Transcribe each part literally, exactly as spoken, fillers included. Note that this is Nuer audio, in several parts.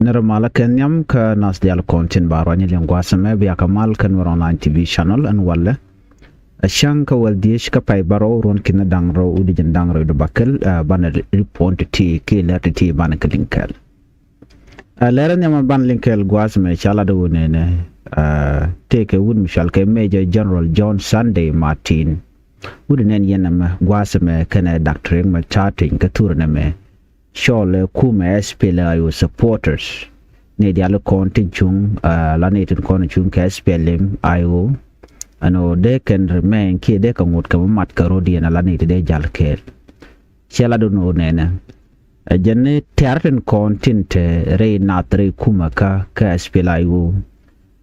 Nɛrɛ malä kɛ nhiam kä nath diaal kɔn tin ba ruany liŋ gua̱a̱th ɛmɛ, bia kɛ mal kä Nuɛr Online T V channel ɛn walɛ. Ɛ cäŋ kä wäl dhieec kä pay bärɔw ruɔ̱n ki̱n da̱ŋ rɛw wi̱cdɛ jiɛn da̱ŋ rɛw wi̱cdɛ bäkɛl, ɛ, banɛ ri-, report ti ti kiɛ lɛr ti ti banɛ kɛ liŋ kɛɛl. Ɛ, lɛr nhiam banɛ liŋ kɛɛl gua̱a̱th ɛmɛ ca lat ɣöö nɛnɛ, ɛ, tëëkɛ wut mi cɔal kɛ Major General John Sunday Martin. Wut nɛn yɛn ɛmɛ gua̱a̱th ɛmɛ kɛnɛ Doctor Riek Machar Teny kä thurɛ nɛmɛ. Cɔl ɛ kumɛ S P L A I O supporters. Ni diaal kɔn tin cuŋ, ɛ, la ni tin kɔn cuŋ kɛ S P L M I O. Ɛn ɣöö dee kɛn remain kiɛ dee kɛ ŋot kɛ mi mat kɛ rɔ̱diɛn ala ni ti dee jal kɛɛl. Cɛ la dun ɣöö nɛnɛ. Ɛ jɛn ni tɛ̈r tin kɔn tin te rɛy nath rɛy kumɛ kä, kä S P L A I O.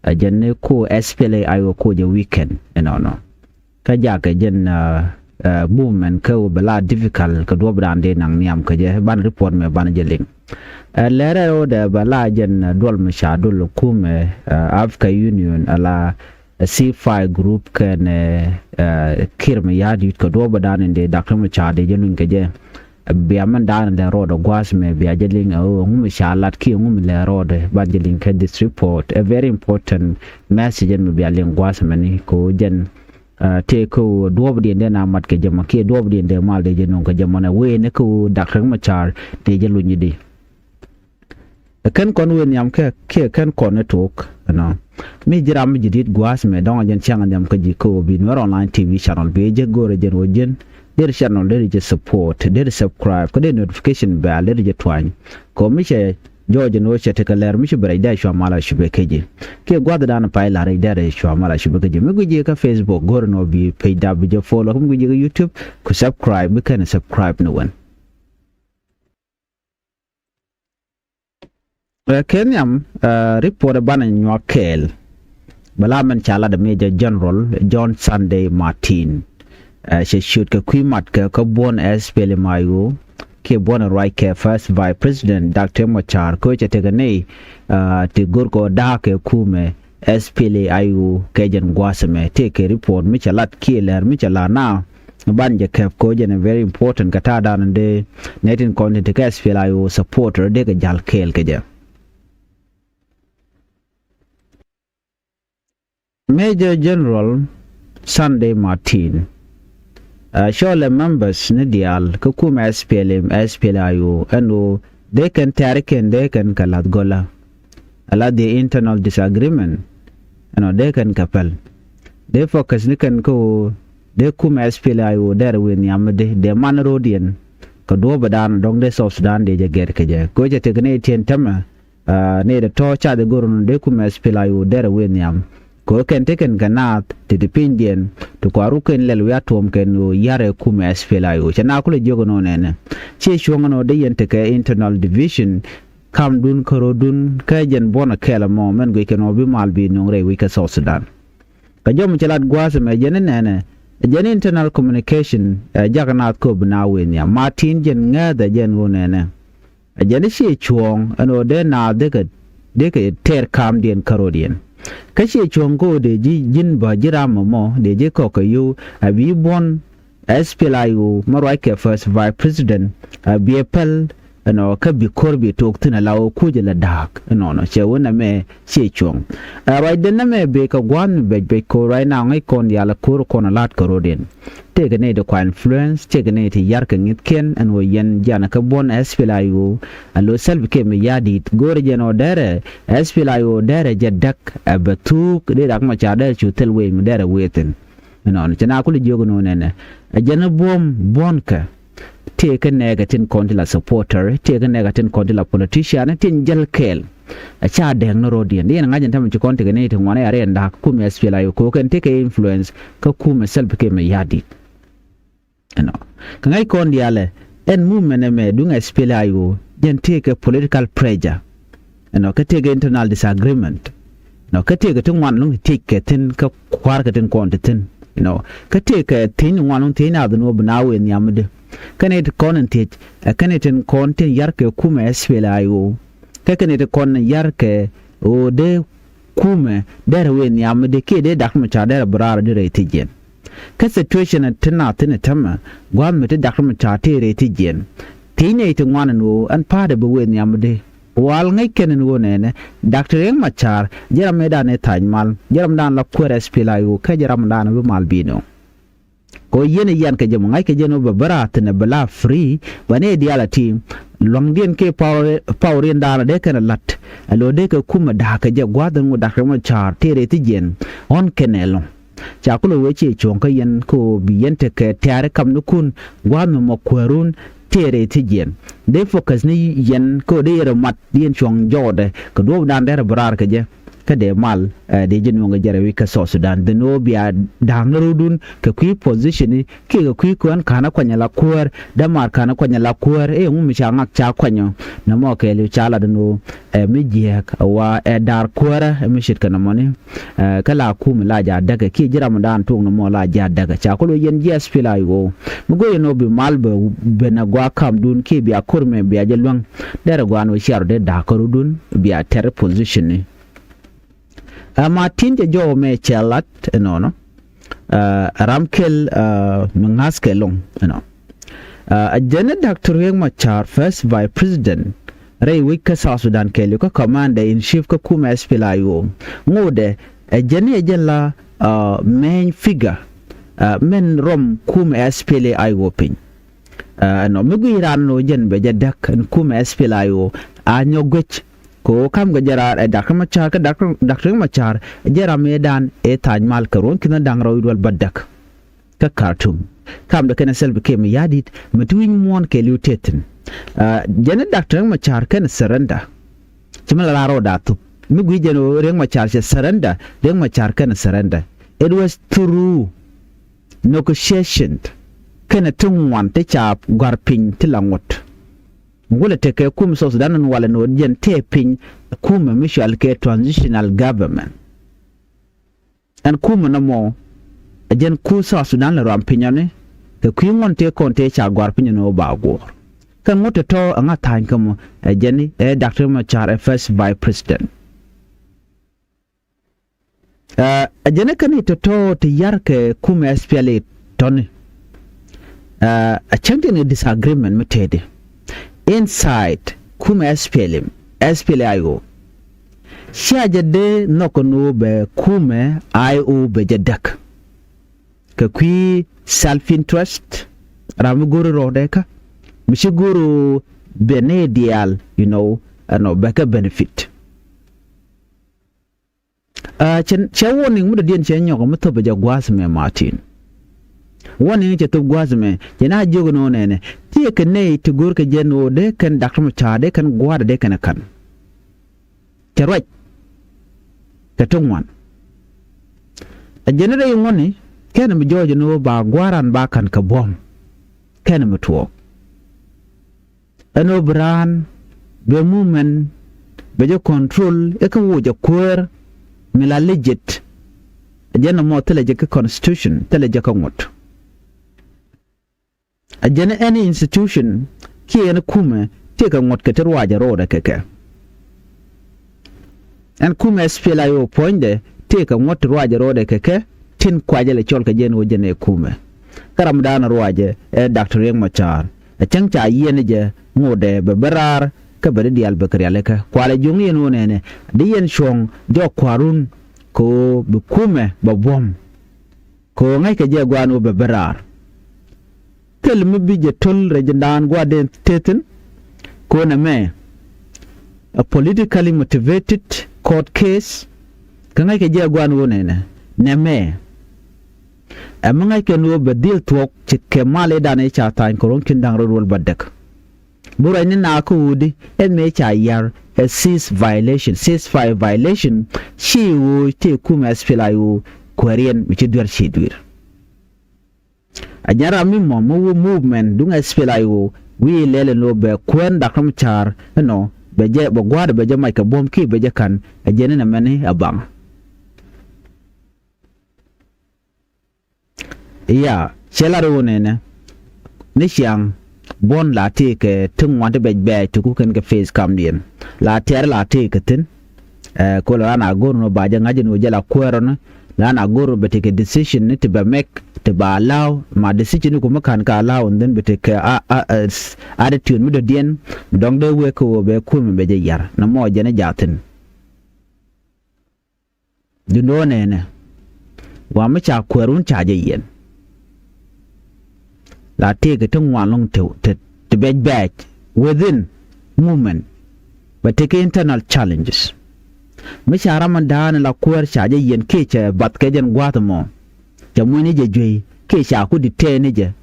Ɛ jɛn ni ko S P L A I O ko jɛ weekend ɛnɔnɔ. Kä jakɛ jɛn, ɛ, ɛ, movement kä ɣöö bɛ la difficult kɛ duɔ̱ɔ̱pdan dee naŋ nhiam kä jɛ, banɛ report mɛ banɛ jɛ liŋ. Ɛ, lɛrɛ ɣöö dee bɛ la jɛn, ɛ, duɔl mi ca duɔl kumɛ, ɛ, Africa Union ala, ɛ, C five group kɛnɛ, ɛ, Kiir Mayardit kɛ duɔ̱ɔ̱pdan in dee Doctor Machar dee jɛ luny kɛ jɛ. Bia mɛn da̱a̱n lɛ rɔɔdɛ gua̱a̱th mɛ bia jɛ liŋ ɛ ɣöö ɛŋu mi ca lat kiɛ ɛŋu mi lɛ rɔɔdɛ ban jɛ liŋ kɛ this report. A very important message ɛn mi bia liŋ gua̱a̱th mɛni kɛ ɣöö jɛn, ɛ, tëë kä ɣöö duɔ̱ɔ̱pdiɛn dee na mat kɛ jɛ mɔ kiɛ duɔ̱ɔ̱pdiɛn dee mal dee jɛ nöŋ kɛ jɛ mɔ nɛ wee ni kä ɣöö Doctor Riek Machar dee jɛ luny di. Ɛ kɛn kɔn wee nhiam kɛ kiɛ kɛn kɔn ni tok ɛnɔ. Mi ji̱ ram mi ji̱ di̱t gua̱a̱th mɛ dɔ̱ŋ a jɛn ciaŋ a nhiam kä ji̱ kä ɣöö bi Nuɛr Online T V channel bi jɛ go̱o̱rɛ jɛn ɣöö jɛn der channel der jɛ support, der subscribe kä der notification bell der jɛ tuany. Kɛ ɣöö mi cɛ jɔɔc ɛn ɣöö cɛ tekɛ lɛr mi ci bɛ rɛc dee cua mal a cupɛ kä ji̱. Kiɛ gua̱thdan pay la rɛc dee rɛc cua mal a cupɛ kä ji̱. Mi guic ji̱ kä Facebook go̱o̱rɛ ɛn ɣöö bi page dap bi jɛ follow, kä mi guic ji̱ kä YouTube ku subscribe, bi kɛn subscribe ni wän. Ɛ, kɛ nhiam, ɛ, report ɛ banɛ nyuak kɛɛl. Bɛ la mɛn ca lat ɛ Major General John Sunday Martin. Ɛ, cɛ ciöt kɛ kui̱ mat kɛ kä buɔ̱n S P L M I O kiɛ buɔ̱n ruac kɛ First Vice President Doctor Machar kä cɛ tekɛ nɛy, ɛ, ti go̱r kɛ da̱a̱k kɛ kumɛ S P L A I O kɛ jɛn gua̱a̱th ɛmɛ. Tëëkɛ report mi cɛ lat kiɛ lɛr mi cɛ lat na ban jɛ kɛp kɛ ɣöö jɛn ɛ very important kɛ ta̱a̱dan dee nɛy tin kɔn tin te kɛ S P L A I O supporter dee kɛ jal kɛɛl kɛ jɛ. Major General Sunday Martin, ɛ, cɔl ɛ members ni diaal kä kumɛ S P L M, S P L A I O ɛn ɣöö dee kɛn tɛ̈rikiɛn dee kɛn kɛ la̱th gɔlä. Ala the internal disagreement ɛnɔ dee kɛn kɛ päl. Dee focus ni kɛn kä ɣöö dee kumɛ S P L A I O derɛ wee nhiam mi dee, dee man ro̱diɛn kɛ duɔ̱ɔ̱pdan dɔ̱ŋ dee South Sudan dee jɛ gɛr kɛ jɛ. Kɛ ɣöö cɛ tekɛ nɛy tiɛn tämɛ, ɛ, nɛy dee tɔ̱ ca dee go̱r ɛnɔ dee kumɛ S P L A I O derɛ wee nhiam. Kɛ ɣöö kɛn tekɛn kɛ naath ti ti pinydiɛn ti kua̱r wukɛn lɛl wi̱i̱ a tuɔ̱ɔ̱m kɛn ɣöö ya̱rɛ kumɛ S P L A I O. Cɛ na kulɛ jiök ɛnɔ nɛnɛ. Ciɛ cuɔ̱ŋ ɛnɔ dee yɛn tekɛ internal division kamdun kä ro̱dun kä jɛn buɔ̱n ɛ kɛɛl ɛmɔ mɛn guic kɛn ɣöö bi mal bi nöŋ rɛy wec kä South Sudan. Kɛ jɔm cɛ lat gua̱a̱th ɛmɛ jɛn inɛnɛ, jɛn internal communication, ɛ, jak naath kööp bi na wee nhiam. Martin jɛn ŋääth ɛ jɛn ɣöö nɛnɛ. Ɛ jɛn i̱ ciɛ cuɔ̱ɔ̱ŋ ɛn ɣöö dee naath dee kɛ, dee kɛ tɛɛr ka̱a̱mdiɛn kä ro̱diɛn. Kä ciɛ cuɔ̱ɔ̱ŋ kä ɣöö dee ji̱ ji̱n bä ji̱ ram ɛmɔ dee ji̱ kɔk kɛ yio̱w ɛ bi buɔ̱n S P L A I O mi ruac kɛ First Vice President, ɛ, biɛ päl ɛnɔ kä bi ko̱r bi tok thi̱n ala ɣöö kucä la da̱a̱k ɛnɔnɔ cɛ wä nɛmɛ ciɛ cuɔ̱ŋ. Ɛ, ruacdɛ nɛmɛ bëë kɛ gua̱a̱th mi bɛc bɛc ko̱r ruac na ŋäc kɔn diaal ɛ ko̱r kɔn ɛ la̱t kɛ ro̱diɛn. Tëëkɛ nɛy ti kua influence, tëëkɛ nɛy ti yar kɛ ŋi̱thkiɛn ɛn ɣöö yɛn jianɛ kä buɔ̱n S P L A I O. Alo Salva Kiir Mayardit go̱o̱rɛ jɛn ɣöö derɛ S P L A I O derɛ jɛ däk ɛ bɛ thuuk dee Riek Machar derɛ cu thil wec mi derɛ wee thi̱n. Ɛnɔn cɛ na kulɛ jiök ɛn ɣöö nɛnɛ ɛ jɛn ɛ buɔ̱m buɔ̱nkɛ. Tëëkɛ nɛɛkɛ tin kɔn ti la supporter, tëëkɛ nɛɛkɛ tin kɔn ti la politician tin jäl kɛɛl. Ɛ ca dɛɛk ni ro̱diɛn. Yɛn ŋa̱c ɛn tämɛ ci kɔn tekɛ ni ti ŋuan ɛ ya rɛy ɛn da̱a̱k kumɛ S P L A I O kɛ kɛn tekɛ influence kä kumɛ Salva Kiir Mayardit. Ɛnɔ. Kä ŋäc kɔn diaalɛ ɛn movement ɛmɛ duŋ S P L A I O jɛn tëëkɛ political pressure. Ɛnɔ, kä tëëkɛ internal disagreement. Ɛnɔ, kä tëëkɛ ti ŋuan lo̱ŋ ti tiec kɛ thi̱n kä kua̱r kɛ tin kɔn ti thi̱n. Ɛnɔ, kä tëëkɛ thi̱n ŋuan lo̱ŋ thiec naath ɛn ɣöö bi na wee nhiam mi di. Kä nɛy ti kɔn in thiec ɛ kä nɛy tin kɔn tin yar kɛ kumɛ S P L A I O. Kä kä nɛy ti kɔn in yar kɛ ɣöö dee kumɛ derɛ wee nhiam mi di kiɛ dee Riek Machar derɛ bi raar di rɛy thiec jiɛn. Kä situation ti naath thi̱n ɛ tämɛ gua̱a̱th mi ti Riek Machar tëë rɛy thiec jiɛn. Thiec nɛy ti ŋuan ɛn ɣöö ɛn pa̱a̱tdɛ bi wee nhiam mi di Wal ŋäc kɛn ɛn ɣöö nɛnɛ Doctor Riek Machar jɛ ram mëëdan ëë thac mal, jɛ ramdan la kuäär SPLA-IO, kä jɛ ramdan bi mal bi̱i̱ nööŋ. Kɛ ɣöö yɛn ɛ yian kɛ jɛ mɔ, ŋa̱c kɛ jɛ ni ɣöö bɛ bä raar thi̱n ɛ bɛ la free, bɛ ni diaal a ti lua̱ŋdiɛn kiɛ power, power-iɛn daanɔ dee kɛn ɛ la̱t. Ɛ lo̱ dee kɛ kumɛ da̱a̱k kɛ jɛ gua̱a̱th ɛn ɣöö Doctor Riek Machar tëë rɛy thi̱jiɛn ɣɔ̱n kɛn ɛlɔ̱ŋ. Ca kulɛ wee ciɛ cuɔ̱ɔ̱ŋ kä yɛn kɛ ɣöö bi yɛn tekɛ tɛ̈ri kamnikun gua̱a̱th mi mɔ kuäärun tëë rɛy thi̱jiɛn. Dee focus ni yɛn kɛ ɣöö dee yɛn rɔ mat yɛn cuɔ̱ŋ jɔɔdɛ kɛ duɔ̱ɔ̱pdan derɛ bi raar kɛ jɛ. Kä dee mal, eh, dee ji̱ nuɔ̱ŋ kɛ jɛ rɛy wi̱c kä South Sudan. Dee ni ɣöö bia da̱a̱ŋ ni rɔ̱dun kɛ kui̱ position-ni kiɛ kɛ kui̱ kɔn ka̱n ɛ kuany ala kuäär, dämaar ka̱n ɛ kuany ala kuäär, ɛ ŋu mi ca ŋak ca kuanyɔ. Nɛmɔ kɛɛliw ca lat ni ɣöö, eh, mi jiääk ɛ wa ɛ da̱r kuäärä, eh, mi ce̱tkɛ nɔmɔni. Eh, kä la kum la jɛ a däkɛ kiɛ ji̱ ramdan tuɔɔk nɔmɔ la jɛ a däkɛ. Ca kulɛ yɛn ji̱ SPLA-IO mi go̱o̱r yɛn ɣöö bi mal bɛ ben a gua̱a̱ kamdun kiɛ bia ko̱r mɛ bia jɛ luäŋ. Derɛ gua̱a̱n ɣöö cia rɔ dee da̱a̱k kä rɔ̱dun bia tɛr position-ni. Ɛ Martin cɛ jɔw mɛ cɛ lat ɛnɔnɔ. Ɛ ram kɛl, ɛ mi ŋa̱th kɛ loŋ ɛnɔ. Ɛ jɛn ni Doctor Riek Machar, First Vice President rɛy wec kä South Sudan kɛɛliw kä Commander in Chief kä kumɛ SPLA-IO. Ŋotdɛ ɛ jɛn ni ɛ jɛn la, ɛ main figure, ɛ mɛn rɔm kumɛ SPLA-IO piny. Ɛ ɛnɔ mi guic ran ni ɣöö jɛn bɛ jɛ däk ɛn kumɛ SPLA-IO a nyɔk guic. Kɛ ɣöö kam kɛ jɛ raar ɛ Doctor Machar, kä Doctor, Doctor Machar jɛ ram mëëdan ëë thac mal kɛ ruɔ̱n ki̱n da̱ŋ rɛw wi̱cdɛ duel bädäk kä Khartoum. Kamdɛ kɛnɛ Salva Kiir Mayardit mi ti wi̱c muɔ̱ɔ̱n kɛɛliw tëë thi̱n. Ɛ jɛn ni Doctor Machar kɛnɛ surrender. Ci mi la raar rɔɔda thop mi gui̱c jɛn ɣöö Riek Machar cɛ surrender, Riek Machar kɛnɛ surrender. It was through negotiation kɛnɛ ti ŋuan ti ca gɔ̱a̱r piny ti la ŋuɔ̱t. Wulɛ tekɛ kumɛ South Sudan ɛn walɛ ni ɣöö jɛn tëë piny kumɛ mi cɔal kɛ transitional government. Ɛn kumɛ nɔmɔ ɛ jɛn ku South Sudan lɛ ruam piny ɔni kɛ kui̱ ŋuɔ̱n tëë kɔn tëë ca gɔ̱a̱r piny ɔni ɣöö ba guɔ̱ɔ̱r. Kɛ ŋut tɔ̱tɔ̱ ɛ ŋa̱ tha̱a̱ny kä mɔ ɛ jɛn ni ɛ Doctor Machar ɛ First Vice President. Ɛ ɛ jɛn ni kä ni tɔ̱tɔ̱ ti yar kɛ kumɛ SPLA tɔ̱ni. Ɛ ɛ cäŋ ti ni disagreement mi tëëdi inside kumɛ SPLM, SPLA-IO. Cia jɛ dee nhɔk ni ɣöö bɛ kumɛ IO bɛ jɛ däk kɛ kui̱ self interest. Ram mi go̱o̱ri rɔɔdɛ kä mi ci go̱o̱ri bɛ ni diaal, you know, ɛnɔ bɛ kɛ benefit. Ɛ cɛ, cɛ warning mi dɔ̱diɛn cɛ nyɔk mi thop jɛ gua̱a̱th mɛ Martin. Warning cɛ thop gua̱a̱th mɛ cɛ na jiök ni ɣöö nɛnɛ tëëkɛ nɛy ti go̱o̱rkɛ jɛ ni ɣöö dee kɛn Doctor Machar dee kɛn gua̱a̱r dee kɛn ka̱n. Cɛ ruac kɛ ti ŋuan. Ɛ jɛn ni rɛy ŋuɔ̱ni kɛn mi jɔɔc ni ɣöö ba gua̱a̱ran ba ka̱n kɛ buɔ̱m kɛn mi tuɔɔk. Ɛn ɣöö bi raan bɛ movement bɛ jɛ control i̱ kä woc ɛ kuäär mi la legit. Ɛ jɛn ɛmɔ thilɛ jɛ kä constitution, thilɛ jɛ kä ŋuɔ̱t. Ɛ jɛn any institution kiɛ ɛn kumɛ tëëkɛ ŋuɔ̱t kɛ ti ruacɛ ro̱o̱dɛ kɛ kɛ. Ɛn kumɛ SPLA-IO puɔ̱nydɛ tëëkɛ ŋuɔ̱t ti ruacɛ ro̱o̱dɛ kɛ kɛ tin kuacɛ lɛ cɔl kɛ jɛn ɣöö jɛn ɛ kumɛ. Kä ramdan ruacɛ ɛ Doctor Riek Machar. Ɛ cäŋ ca yiɛn jɛ ŋotdɛ bɛ bä raar kä bɛ di diaal bɛ kɛ rialikä. Kualɛ juɔ̱ŋ yɛn ɣöö nɛnɛ di yɛn cuɔ̱ŋ jɔk kua̱run kɛ ɣöö bi kumɛ bɛ buɔ̱m. Kɛ ɣöö ŋäckɛ jɛ gua̱a̱n ɣöö bɛ bä raar. Thil mi bi jɛ töl rɛy ji̱ndan gua̱a̱thden tëë thi̱n. Kɛ ɣöö nɛmɛ a politically motivated court case. Kä ŋäckɛ jɛ gua̱a̱n ɣöö nɛnɛ nɛmɛ ɛ mi ŋäckɛ ni ɣöö bɛ dhil thuɔ̱k ce̱tkɛ mal ëëdan ëë ca tha̱a̱ny kɛ ruɔ̱n ki̱n da̱ŋ rɛw duel bädäk. Bi ruacni naath kä ɣöödi ɛn mëë ca yar ɛ cease violation, ceasefire violation. Ci ɣöö tëë kumɛ SPLA-IO kuääriɛn mi ci duer ci duer. A jɛn ram mi mɔ mi wä movement duŋ SPLA-IO wi̱i̱ lɛl ɛn ɣöö bɛ kuäär Doctor Machar ɛnɔ bɛ jɛ bɛ gua̱a̱r bɛ jɛ mac kɛ buɔ̱m kiɛ bɛ jɛ ka̱n. A jɛn ɛn ɛmɛni a baŋ. Iya, cɛ lar ɣöö nɛnɛ ni ciaŋ buɔ̱n la tëëkɛ ti ŋuan ti bɛc bɛɛc ti ku kɛn kɛ face kamdiɛn la tɛ̈r la tëëkɛ thi̱n. Ɛ kol ran a go̱r ni ba jɛ ŋa̱c ni wä jɛ la kuäär ɔni Lan a go̱r bɛ tekɛ decision ni ti bɛ mɛk ti ba allow, ma decision ni ku mi ka̱n kɛ allow, and then bɛ tekɛ a, a, a, s- attitude mi dɔ̱diɛn, dɔ̱ŋ dee wek kɛ ɣöö bɛ kumɛ bɛ jɛ yar. Nɔmɔ jɛn ɛ jathin. Duundɛ ɣöö nɛnɛ, wa mi ca kuäär wun ca jɛ yiɛn. La tëëkɛ ti ŋuan lɔŋ ti, ti, ti bɛc bɛc within movement. Bɛ tekɛ internal challenges. Mi ca ram in da̱a̱n la kuäär ca jɛ yiɛn kiɛ cɛ bath kɛ jɛn gua̱a̱th ɛmɔ. Cɛ muɔ̱nyni jɛ juey kiɛ ca ku detain ni jɛ.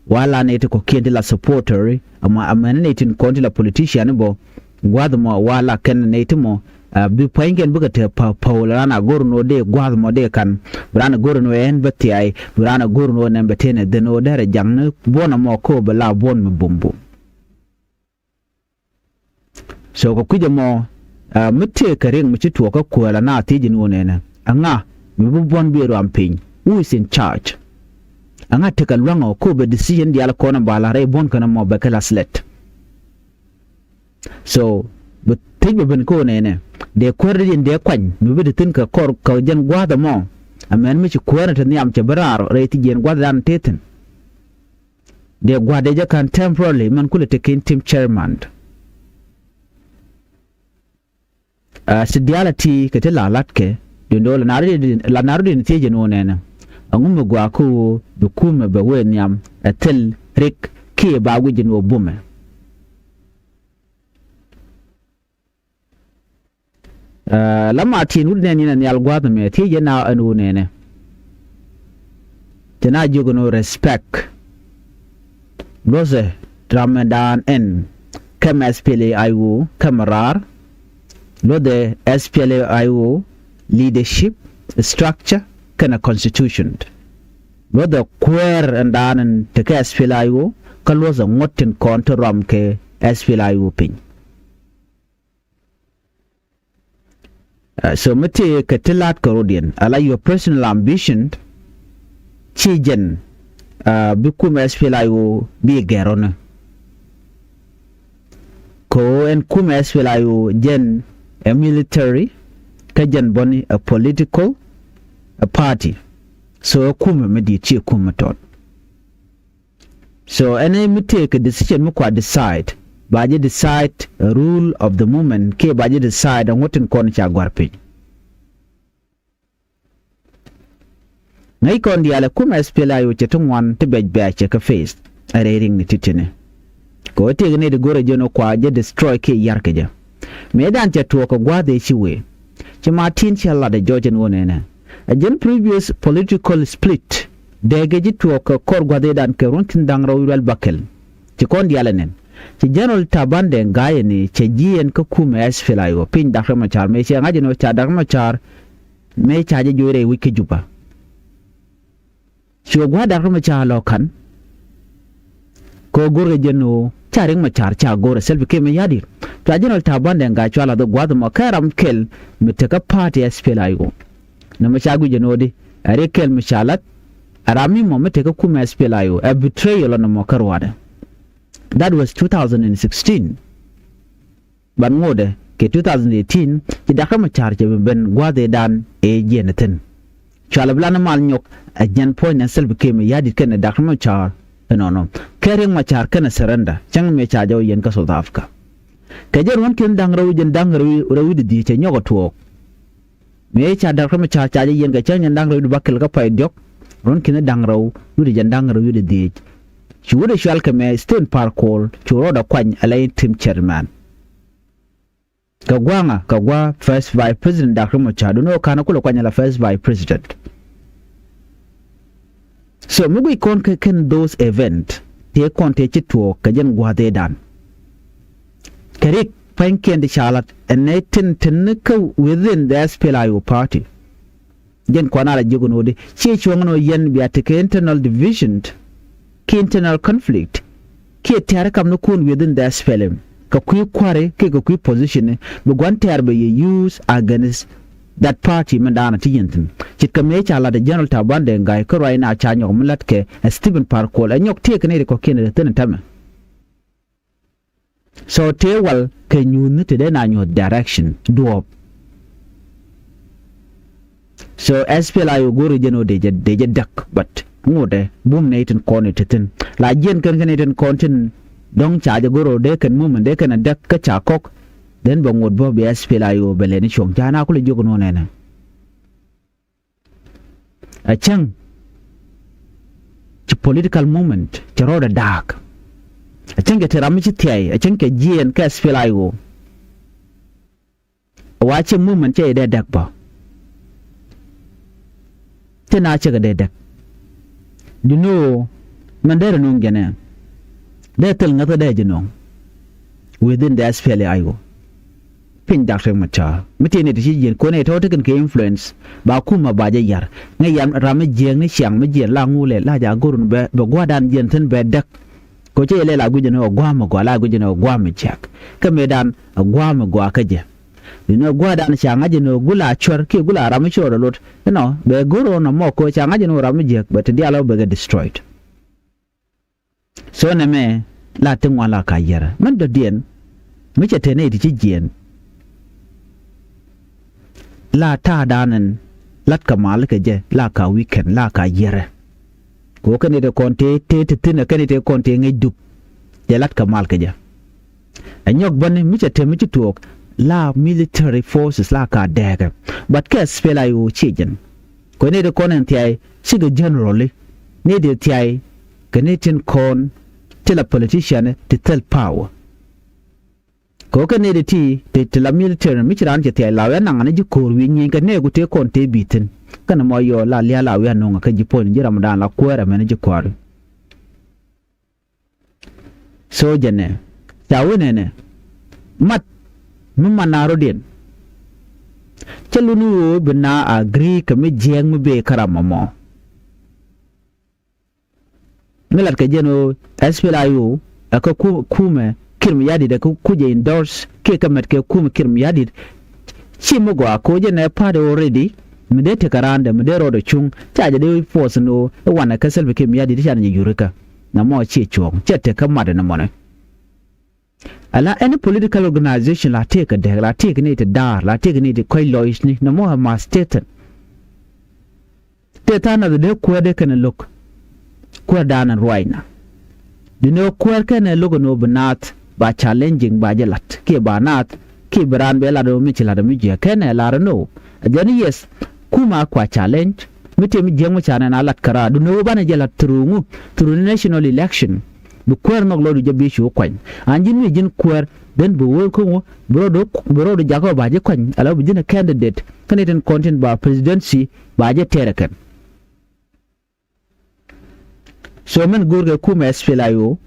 Wala nɛy ti kɔ̱kiɛn ti la supporter, ama, ama nɛy tin kɔn ti la politician bɔ. Gua̱a̱th mɔ wala kɛn nɛy ti mɔ, a, bi pua̱nykiɛn bikɛ te pa, paul ran a go̱r ni ɣöö dee gua̱a̱th mɔ dee kan. Bi ran a go̱r ni ɣöö ɛn bä thiay, bi ran a go̱r ni ɣöö nɛn bɛ tëë nɛ dhen ɣöö derɛ ja̱ŋ ni buɔ̱n ɛmɔ kä ɣöö bɛ la buɔ̱n mi bumbum. So kɛ kui̱c ɛmɔ, a, mi tëëkɛ riɛk mi ci tuɔɔk kä kuäär la na thiec in ɣöö nɛnɛ, ɛŋa mi bi buɔ̱n bi ruam piny? Who is in charge? Ɛŋa tekɛ lua̱ŋ ɔ kä ɣöö bɛ decision diaal kɔn ɛ ba la rɛy buɔ̱n kɛn ɛmɔ bɛ kɛ la slɛt? So bi thiec bɛ ben kä ɣöö nɛnɛ, dee kuäär dee diɛn dee kuany mi bi te thi̱n kɛ kɔr kɛ jɛn gua̱a̱th ɛmɔ? Ɛmɛn mi ci kuäär ni te nhiam cɛ bi raar rɛy ti jiɛn gua̱a̱th dan te thi̱n. Dee gua̱a̱th dee jɛ ka̱n temporarily mɛn kulɛ te ken tim chairman. A, ti diaal a ti kɛ ti la latkɛ, duundɛ ɣöö la nar rudi, la nar rudi ni thiec jɛ ni ɣöö nɛnɛ, ɛŋu mi gɔaa kä ɣöö bi kumɛ bɛ wee nhiam ɛ thil rik kiɛ ba guic jɛ ni ɣöö bumɛ? A, la ma tin wut nɛn in a nhial gua̱a̱th ɛmɛ thiec jɛ na ɛn ɣöö nɛnɛ. Cɛ na jiök ɛn ɣöö respect. Luɔthɛ ram ɛn daan ɛn kɛmɛ S P L A I O kɛmɛ raar. Luɔthɛ S P L A I O leadership structure kɛnɛ constitution. Luɔthɛ kuäär ɛn daan ɛn tekɛ S P L A I O kä luɔthɛ ŋuɔ̱t tin kɔn ti ruam kɛ S P L A I O piny. A, so mi tëë kɛ ti la̱t kɛ rɔ̱diɛn ala your personal ambition, ci jɛn, a, bi kumɛ S P L A I O bi gɛr ɔni. Kɛ ɣöö ɛn kumɛ S P L A I O jɛn ɛ military, kä jɛn bɔni ɛ political, ɛ party. So ɛ kumɛ mi di̱i̱t, ci ɛ kumɛ tɔt. So ɛn ɛ mi tëëkɛ decision mi kua decide, ba jɛ decide, uh, rule of the movement kiɛ ba jɛ decide ɛŋu tin kɔn ca gua̱r piny. Ŋäc kɔn diaal ɛ kumɛ S P L A I O cɛ ti ŋuan ti bɛc bɛ̈ɛ̈c cɛ kɛ face ɛ rɛy riŋni ti̱ti̱ni. Kɛ ɣöö tëëkɛ nɛy ti go̱rɛ jɛn ɣöö kua jɛ destroy kiɛ yar kɛ jɛ. Mëëdan cɛ tuɔɔk kɛ gua̱a̱th ëë ci wëë. Ci Martin cɛ lat ɛ jɔc ɛn ɣöö nɛnɛ, ɛ jɛn previous political split dee gɛ ji̱ tuɔɔk kɛ kɔr gua̱a̱th ëëdan kɛ ruɔ̱n thi̱n da̱ŋ rɛw wi̱c ruɛl bäkɛl. Ci kɔn diaal ɛ nɛn, ci General Taban Deng Gai ɛn ëë cɛ ji̱ ɛn kä kumɛ S P L A I O piny Dak Riek Machar mëë cɛ ŋa̱c ɛn ɣöö ca Dak Riek Machar mëë ca jɛ joc rɛy wec kä Juba. Cuɛ gua̱a̱th Dak Riek Machar lɔ ka̱n. Kɛ ɣöö go̱rkɛ jɛn ɣöö ca Riek Machar ca go̱r ɛ Salva Kiir Mayardit. Cua General Taban Deng Gai cua la̱th ɣöö gua̱a̱th ɛmɔ kɛ ram kɛl mi tekä party S P L A I O. Nɛ mɛ ca guic jɛn ɣöö di ɛ Riek kɛl mi ca la̱th, ɛ ram mi mɔ mi tekä kumɛ S P L A I O, ɛ betrayal ɔ nɛ mɔ kä ruaadɛ. That was two thousand and sixteen. Ban ŋotdɛ kɛ two thousand eighteen, ci Dak Riek Machar cɛ bi ben gua̱a̱th ëëdan ëë jiɛn ɛ thi̱n. Cualɛ bi lan mal nyɔk ɛ jɛn puɔ̱ny nɛ Salva Kiir Mayardit kɛnɛ Dak Riek Machar ɛnɔnɔ. Kɛ Riek Machar kɛnɛ surrender, cäŋ mëë ca jɔw yɛn kä South Africa. Kɛ jɛn ruɔ̱n ki̱n da̱ŋ rɛw, jɛn da̱ŋ rɛw, rɛw wi̱cdɛ dhieec cɛ nyɔk ɛ tuɔɔk. Mëë ca Dak Riek Machar ca jɛ yɛn kɛ cäŋ jɛn da̱ŋ rɛw wi̱cdɛ bäkɛl kä pay diɔ̱k, ruɔ̱n ki̱n da̱ŋ rɛw wi̱cdɛ jɛn da̱ŋ rɛw wi̱cdɛ dhieec. Cu wut ɛ cual kɛ mɛ Stephen Par Kuol, cu rɔɔdɛ kuany ɛ la interim chairman. Kɛ gua̱a̱ŋa, kɛ gua̱a̱ first vice president Dak Riek Machar, duundɛ ɣöö ka̱n kulɛ kuany ala first vice president. So mi guic kɔn kɛ kɛn those event tëë kɔn tëë ci tuɔɔk kɛ jɛn gua̱a̱th ëëdan. Kɛ Riek pa̱nykiɛn ti ca lat ɛn nɛ tin tin ni kä within the S P L A I O party. Jɛn kɔn a la jiök ɛn ɣöö di ciɛ cuɔ̱ŋ ɛn ɣöö yɛn bia tekɛ internal division kiɛ internal conflict kiɛ tɛ̈ri kamnikun within the S P L M kɛ kui̱ kua̱ri kiɛ kɛ kui̱ position bi gua̱n tɛ̈r bɛ yɛ use against that party min daanɔ ti yɛn thi̱n. Ce̱tkɛ mëë ca lat ɛ General Taban Deng Gai kä ruac na ca nyɔk mi la̱tkɛ ɛ Stephen Par Kuol ɛ nyɔk tëëkɛ nɛy ti kɔ̱kiɛn ɛ thi̱n ɛ täämɛ. So tëë wal kɛ nyuuthni te dee na nyuɔ̱th direction duɔ̱ɔ̱p. So S P L A I O go̱o̱ri jɛn ɣöö dee jɛ dee jɛ däk, but ŋotdɛ bum nɛy tin kɔn i̱ te thi̱n. La jiɛn kɛn kɛn nɛy tin kɔn tin dɔ̱ŋ ca jɛ go̱o̱r ɣöö dee kɛn moment dee kɛn a däk kä ca kɔk. Then bɛ ŋot bä bi S P L A I O bɛ lɛni cuɔ̱ŋ ca na kulɛ jiök nuɔ̱n ɛnɛ. A cäŋ ci political moment ci rɔɔdɛ da̱a̱k. A cäŋ kɛ te ram mi ci thiay a cäŋ kɛ jiɛɛn kɛ S P L A I O. Wa ci moment cɛ idɛ däk bä. Ti na cɛ kɛ dɛ däk. Di no mɛn dee rɛ no̱o̱ŋ jɛnɛ. Dee thil ŋäth dee jɛ no̱o̱ŋ within the S P L A I O. Piny Doctor Machar mi ti ni ti ci jiɛn kɔn ɛ tɔ̱ ti kɛn kɛ influence ba kumɛ ba jɛ yar. Ŋɛ yan ram mi jiɛɛŋ ni ciaŋ mi jiɛn la ŋulɛ la ja go̱run bɛ bɛ gua̱dan jiɛn thin bɛ däk. Kɛ cɛ ilɛ la guic ni ɔ gua̱a̱m mi gɔaa la guic ni ɔ gua̱a̱m mi ciak. Kä mëëdan ɔ gua̱a̱m mi gɔaa kä jɛ. Ni ɔ gua̱a̱dan ca ŋa̱c ni ɔ gula cuɛr kiɛ gula ram mi cuɔr ɔ lot. Inɔ bɛ go̱r ɔ nɔ mɔ kɛ ca ŋa̱c ni ɔ ram mi jiɛk bɛ ti dial ɔ bɛ kɛ destroyed. So nɛmɛ la ti ŋuan la ka yɛrɛ mɛn dɔ̱diɛn mi cɛ te nɛy ti ci jiɛɛn. La ta̱a̱ da̱a̱n ɛn lat kɛ mal kɛ jɛ la ka weekend la ka yɛrɛ. Kɛ wä kɛn i̱ ti kɔn tëë tëë ti thi̱n ɛ kɛn i̱ ti kɔn tëë ŋäc dup. Jɛ lat kɛ mal kɛ jɛ. Ɛ nyɔk bäni mi cɛ te mi ci tuɔɔk la military forces la ka dɛɛkɛ. But kɛ S P L A I O ci jɛn. Kɛ ni ti kɔn ɛn thiay cikɛ generally ni ti thiay kɛ ni tin kɔn ti la politician ti thil power. Kɛ wä kɛ nɛy ti ti ti la military mi ci raan cɛ thiac la wee naŋ ni ji̱ ko̱o̱r wi̱i̱ nyieny kɛ nɛɛku tëë kɔn tëë bi̱i̱ thi̱n. Kɛn mɔ yɔɔ la lia̱a̱ la wee ano̱ŋ kä ji̱ puɔ̱ny ji̱ ramdan la kuäärɛ mɛn ji̱ kuäär. So jɛnɛ ca wee nɛnɛ mat mi man na rɔ̱diɛn. Cä luni ɣöö bi na agree kɛ mi jiɛɛŋ mi bee kä ram mɔmɔ. Mi lat kɛ jɛn ɣöö S P L A I O ɛ kä ku- kumɛ Kiir Mayardit ɛ kä kucɛ endorse kiɛ kä mɛt kɛ kumɛ Kiir Mayardit. Ci mi gɔaa koc jɛn ɛ party already. Mi dee tekɛ raandɛ mi dee rɔɔdɛ cuŋ ca jɛ dee force ni ɣöö i̱ wanɛ kä Salva Kiir Mayardit i̱ can jɛ yurikä. Nɛ mɔ ciɛ cuɔ̱ɔ̱ŋ cɛ tek kä mat ɛn ɛmɔnɛ. Ala any political organization la tëëk kɛ dɛk la tëëk ni ti daar la tëëk ni ti kɔc lɔcni nɛ mɔ ɛ ma state. Tëë tha̱a̱ŋ nath dee kuäär dee kɛn ɛ lo̱k. Kuäär da̱a̱n ɛ ruacna. Di ni ɣä kuäär kɛn ɛ lo̱k ɛn ɣöö bi naath ba challenging ba jɛ la̱t kiɛ ba naath kiɛ bi raan bɛ la̱t ɣöö mi ci la̱t ɛ mi jiääk kɛn ɛ la̱r ɛn ɣöö ɛ jɛn yes. Kumɛ a kua challenge mi tëë mi jiääk mi ca nɛn a la̱t käraar di ni ɣä banɛ jɛ la̱t through ŋu through national election. Bi kuäär nhɔk lɔcdu jɛ bi cu kuany an ji̱n mi ji̱n kuäär then bi wee kä ŋu bi rɔɔdu bi rɔɔdu jakä ba ji̱ kuany ala bi ji̱n ɛ candidate. Kä ni tin kɔn tin ba presidency ba jɛ tɛɛrɛ kɛn. So mɛn go̱o̱rkɛ kumɛ S P L A I O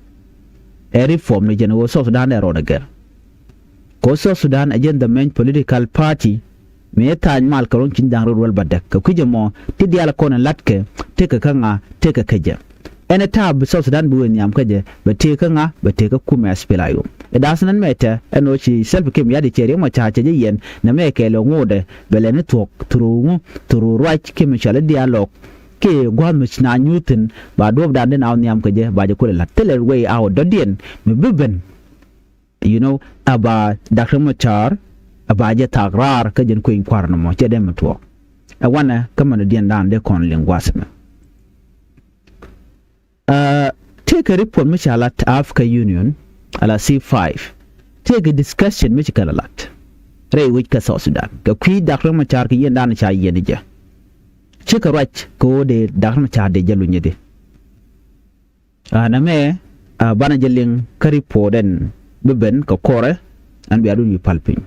ɛ reform ni jɛn ɣöö South Sudan ɛ rɔɔdɛ gɛr. Kɛ ɣöö South Sudan ɛ jɛn the main political party. Mi ɛ tha̱a̱ny mal kɛ ruɔ̱n ciny da̱ŋ rɛw wäl bädäk kɛ kui̱c ɛmɔ ti diaal kɔn in la̱tkɛ tekɛ kä ŋa tekɛ kä jɛ. Ɛn ɛ ta̱a̱ bi South Sudan bi wee nhiam kä jɛ bɛ tëëk kä ŋa bɛ tëëk kä kumɛ S P L A I O. Ɛ da̱a̱s nɛn mɛ tɛ ɛn ɣöö ci Salva Kiir Mayardit cɛ Riek Machar cɛ jɛ yɛn nɛ mɛ kɛɛl ɛ ŋo̱o̱dɛ bɛ lɛni thuɔ̱k through ŋu through ruac kiɛ mi cɔal i̱ dialogue. Kiɛ gua̱a̱th mi ci na nyuuthin ba duɔ̱ɔ̱pdan den a wä nhiam kɛ jɛ ba jɛ kulɛ la̱t thilɛ way out dɔ̱diɛn mi bi ben. You know aba Doctor Machar aba jɛ thak raar kä jɛn kueny kua̱r nɔmɔ cɛ dee mi tuɔɔk. Ɛ wanɛ kä mɛn dɔ̱diɛn dan dee kɔn liŋ gua̱a̱th mɛ. Tëëkɛ report mi ca lat Africa Union ala C five. Tëëkɛ discussion mi ci kɛn a lat rɛy wec kä South Sudan kɛ kui̱ Doctor Machar kɛ yien dan ca yien jɛ. Cikɛ ruac kɛ ɣöö dee Doctor Machar dee jɛ lunyädi. Nɛmɛ banɛ jɛ liŋ kä report ɛn bi ben kɛ kɔrɛ. Ɛn bia dun yi pal piny.